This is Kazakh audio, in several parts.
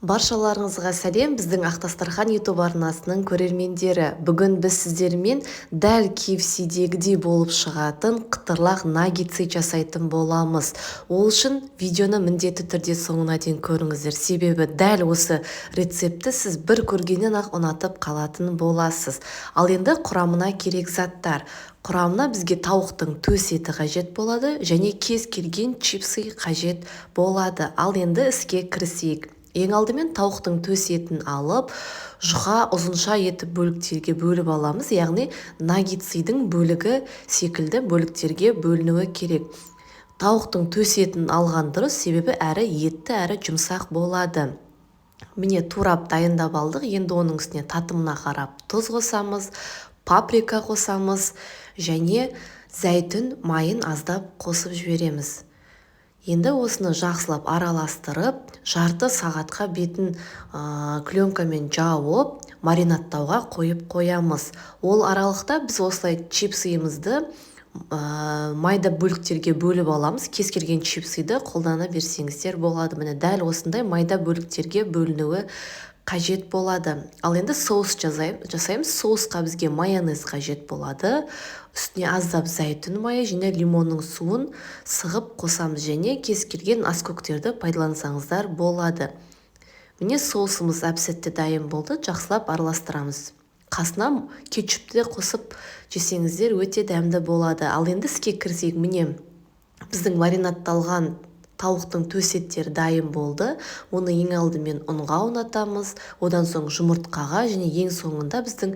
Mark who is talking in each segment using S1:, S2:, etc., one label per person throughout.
S1: Баршаларыңызға сәлем, біздің Ақ дастархан YouTube арнасының көрермендері! Бүгін біз сіздермен дәл KFC-дегідей болып шығатын қытырлақ наггетсы жасайтын боламыз. Ол үшін видеоны міндетті түрде соңына дейін көріңіздер, себебі дәл осы рецептті сіз бір көргеннен ақ ұнатып қалатын боласыз. Ал енді құрамына керек заттар. Құрамына бізге тауықтың төс еті қажет болады және кез келген чипсы қажет болады. Ал енді іске кірісейік. Ең алдымен тауықтың төс етін алып, жұқа ұзынша етіп бөліктерге бөліп аламыз, яғни наггетсидің бөлігі секілді бөліктерге бөлінуі керек. Тауықтың төс етін алған дұрыс, себебі әрі етті, әрі жұмсақ болады. Міне, турап дайындап алдық. Енді оның үстіне татымына қарап тұз қосамыз, паприка қосамыз және зәйтүн майын аздап қосып жібереміз. Енді осыны жақсылап араластырып, жарты сағатқа бетін пленкамен жауып, маринадтауға қойып қоямыз. Ол аралықта біз осылай чипсымызды майда бөліктерге бөліп аламыз. Кез келген чипсыды қолдана берсеңіздер болады. Міне, дәл осындай майда бөліктерге бөлінуі қажет болады. Ал енді соус жасаймыз. Соусқа бізге майонез қажет болады. Үстіне аздап зәйтүн майы және лимонның суын сығып қосамыз және кез келген аскөктерді пайдалансаңыздар болады. Міне, соусымыз әп-сәтте дайын болды. Жақсылап араластырамыз. Қасына кетчупті қосып жесеңіздер, өте дәмді болады. Ал енді іске кірісейік. Міне, біздің маринадталған тауықтың төс еттері дайын болды. Оны ең алдымен ұнға аунатамыз, одан соң жұмыртқаға және ең соңында біздің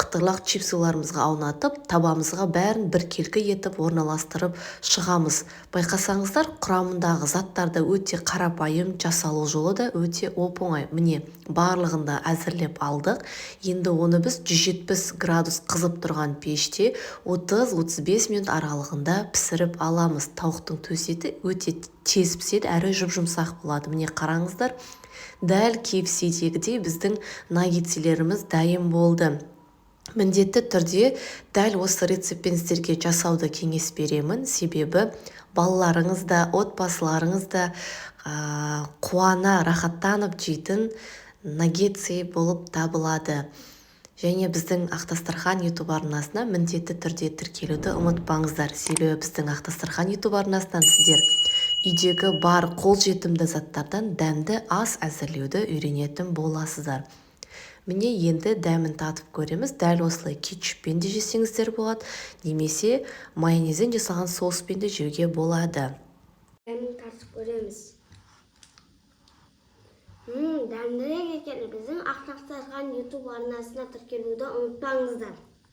S1: қытырлақ чипсыларымызға аунатып, табамызға бәрін біркелкі етіп орналастырып шығамыз. Байқасаңыздар, құрамындағы заттар да өте қарапайым, жасалу жолы да өте оп-оңай. Міне, барлығын да әзірлеп алдық. Енді оны біз 170 градус қызып тұрған пеште 30-35 минут аралығында пісіріп аламыз. Тауықтың төс еті өте тез піседі әрі жұп-жұмсақ болады. Міне, қараңыздар, дәл KFC-дегідей біздің наггетсилеріміз дайын болды. Міндетті түрде дәл осы рецептпен сіздерге жасауды кеңес беремін, себебі балаларыңыз да, отбасыларыңыз да қуана рахаттанып жейтін наггетсы болып табылады. Және біздің Ақ дастархан YouTube арнасына міндетті түрде тіркелуді ұмытпаңыздар, себебі біздің Ақ дастархан YouTube арнасынан сіздер үйдегі бар қолжетімді заттардан дәмді ас әзірлеуді үйренетін боласыздар. Міне, енді дәмін татып көреміз. Дәл осылай кетчуппен де жесеңіздер болады немесе майонезден жасалған соуспен де жеуге болады.
S2: Дәмін татып көреміз. Дәмдірек екен. Біздің Ақ дастархан YouTube арнасына тіркелуді ұмытпаңыздар.